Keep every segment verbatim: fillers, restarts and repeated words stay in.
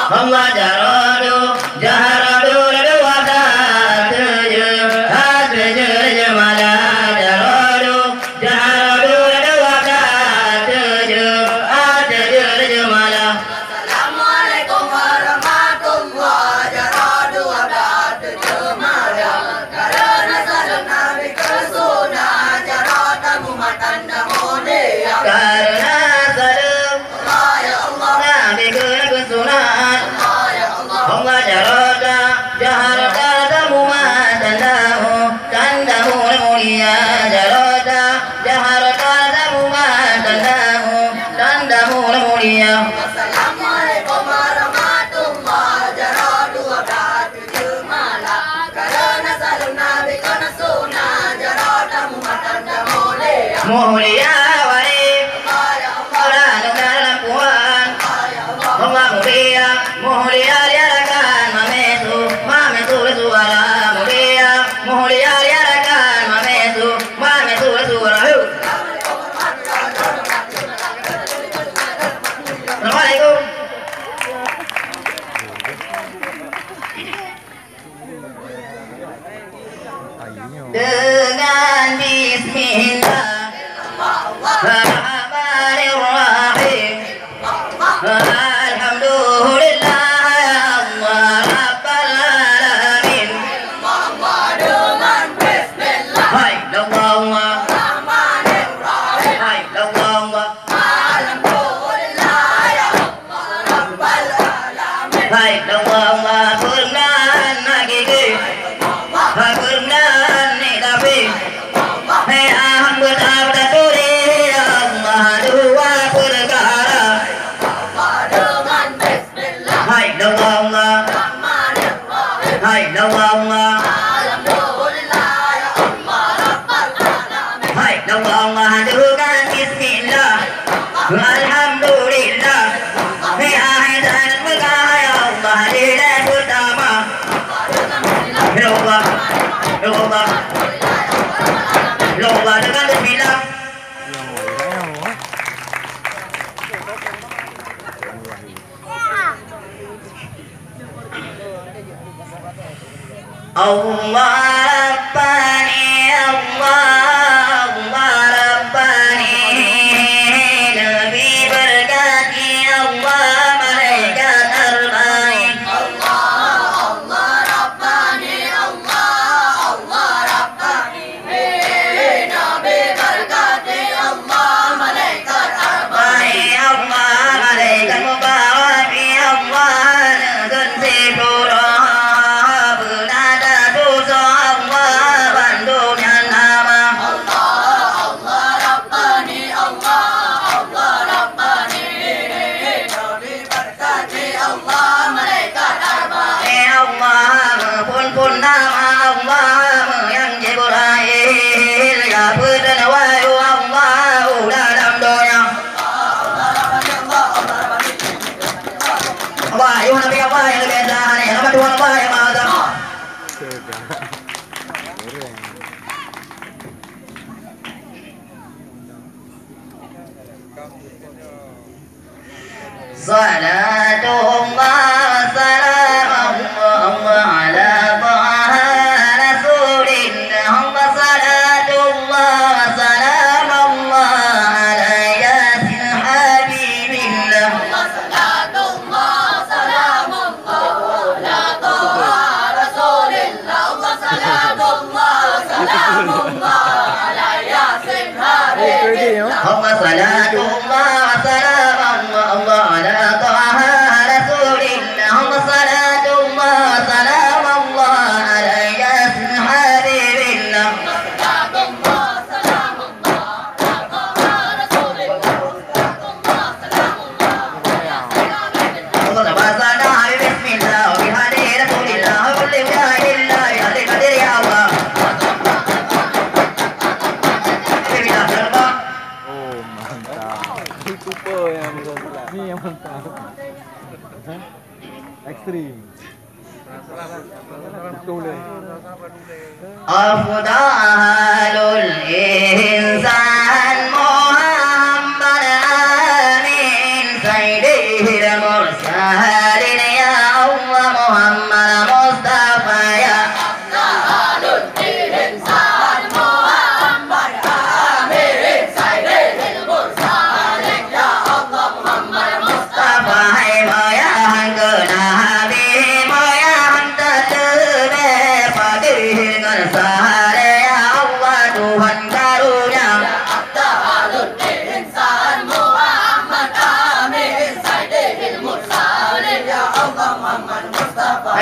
Allah jaroe du, jaroe du, dua belas tujuh, tujuh jemala jaroe du, jaroe du, dua belas tujuh, tujuh jemala. Assalamualaikum warahmatullah, jaroe dua belas tujuh malam. Karena saleuem Nabi keu sunat, jaroe tamu matan dan mulia. Karena saleuem Allah, ya Allah. Nabi keu sunat. Allah, ya Allah. Allah jaroe ta, jaroe ta tamu matan dan mu, dan dan mulia jaroe ta, jaroe ta tamu matan dan mu, dan dan mulia. Assalamualaikum warahmatullah, jaroe dua belas tujuh malam. Karena saleuem Nabi keu sunat, jaroe tamu matan dan mulia. Mulia wali. Allah, ya Allah. Dalam Quran. Allah, ya Allah. Allah mulia, mulia diadakan mamesu, mamesu suara mulia, mulia diadakan mamesu, mamesu suara. Hu. Assalamualaikum. Dengan bismillahirrahmanirrahim. Hai, Allah. Hai, Allah. Hai, Allah, Allah, peureunan hakiki. Hai, peureunan ni tapi. Hai, ahang beutap taturi, ya Allah, dua peukara. Hai, Allah, Allah. Hai, Allah, Allah. Hai, Allah, Allah, dengan bismillah. Alhamdulillah. Fi akhir zaman meugah, ya Allah, di buleuen pertama. Ya Allah, ya Allah. Ya Allah, dengan bismillah. Allah Rabbani, Allah, Allah Rabbani, Nabi berkati, Allah malaikat arba'in. Allah, Allah Rabbani, Allah, Allah Rabbani. Nabi berkati Allah, malaikat arba'in. Hai Allah, malaikat mubaraki Allah, neukheun siploh, beunada tusoe Allah, bandum nyan haba. Allah, Allah Rabbani, Allah, Allah Rabbani. Nabi Tapi Allah, malaikat arba'in. Eh Allah, meuphon-phon nama Allah, meunyan Jibrail, ya peuteun wahyu Allah u dalam donya. Allah, ayuh Nabi Allah nyang leubeh dah ni, nama Tuhan Allah nyang Maha Esa. Salatullah wa salamullah ala Taha Rasulillah. Salatullah wa salamullah ala Yasin Habibillah. Salatullah wa salamullah ala Taha Rasulillah. Salatullah wa salamullah ala Yasin Habibillah. Allahumma salatullah wa salamullah ala Taha Rasulillah. Allahumma salatullah wa salamullah ala Yasin Habibillah. Oh, mantap. Super yang bisa silat. Ni yang mantap. Ekstrim. Betul, eh. Afdalul insan Muhammad Amin, Sayyidil Mursalin.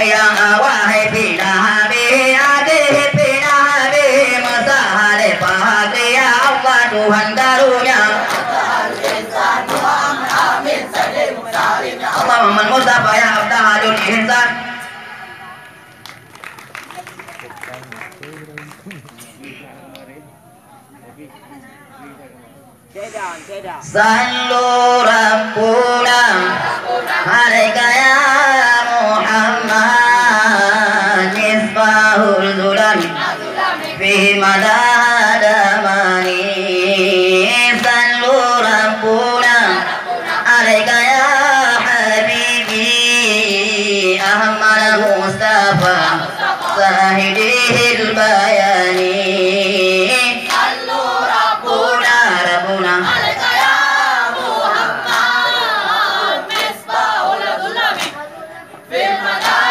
Nyang awai pinah habéh, até pinah habéh, meusahalé pahat ya Allah Tuhan karunia. Amin. Allahumma Mustafa ya Abdul Ihsan. Sallu Rabbuna alaika ya Muhammad misbahul zulami fi madha damani. Sallu Rabbuna alaika ya habibi Ahmad Mustafa sahidil bayani. Sallu Rabbuna, Rabbuna alaika ya Muhammad misbahul zulami fi madha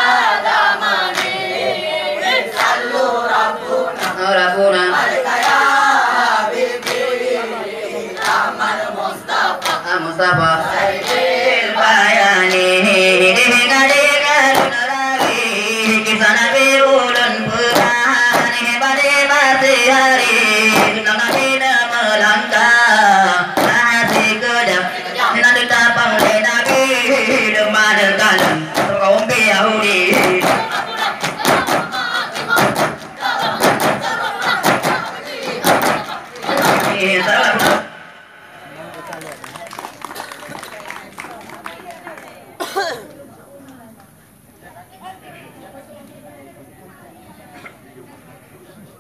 damani. Sallu Rabbuna, Rabbuna alaika ya habibi Ahmad Mustafa. Mustafa. Bayani, dengar-dengar lagi kisah Nabi ulôn peugah, bade masih hari, tentang Nabi dah melangkah, nah, sikeujap, nan ditapang lé Nabi, deuma deukalan, kaum Yahudi. Eh, salah.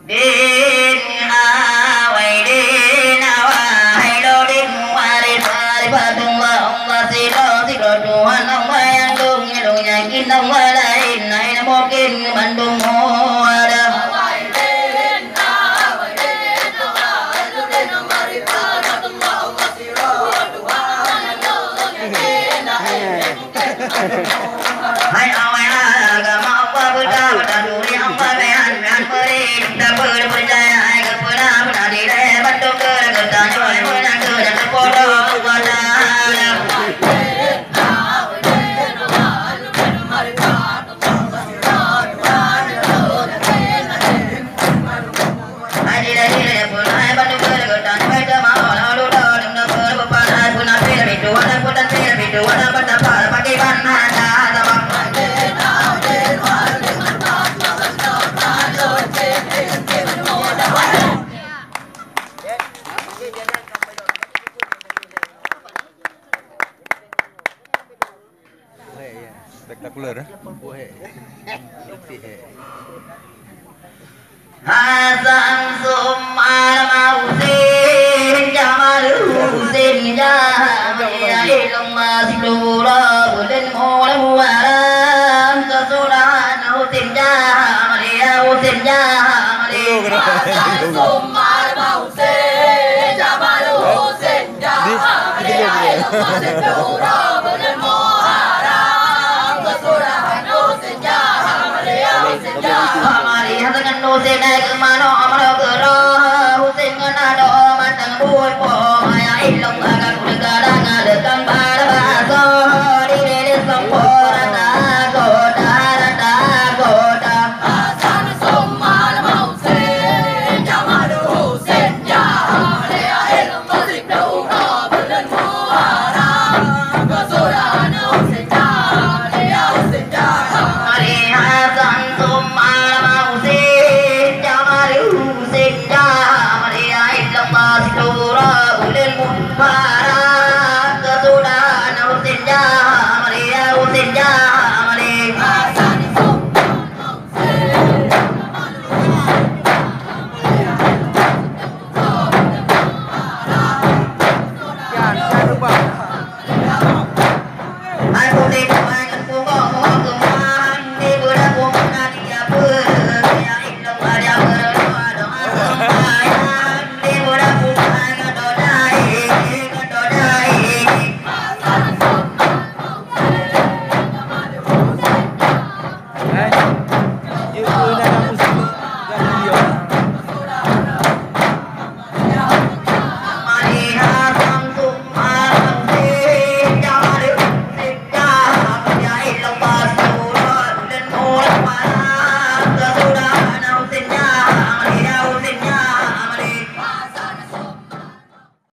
Din awai, din awai, hai lo din muarif, arifatullah, Allah sidroe, sidroe Tuhan, Allah nyang dum, nyang dum yakin, Allah laén, laén mungkin, bandum ada. Hai awai agama Allah, buta, buta turi Allah, mehan, mehan peri, tak percaya, hai kepala, pernah dileh, bantu ke, kata, nyoi, menang ke, dan sepuluh, Allah Ta'ala. Spektakuler, eh? Letih, eh. Hasan Sumar Mausin Jamal Husin Jamal, ya ilmu masih dura, bulan mula muara, kesudahan Husin Jamal, ya Husin Jamal. Hasan Sumar Mausin Jamal Husin. Di, di dulu, di dulu.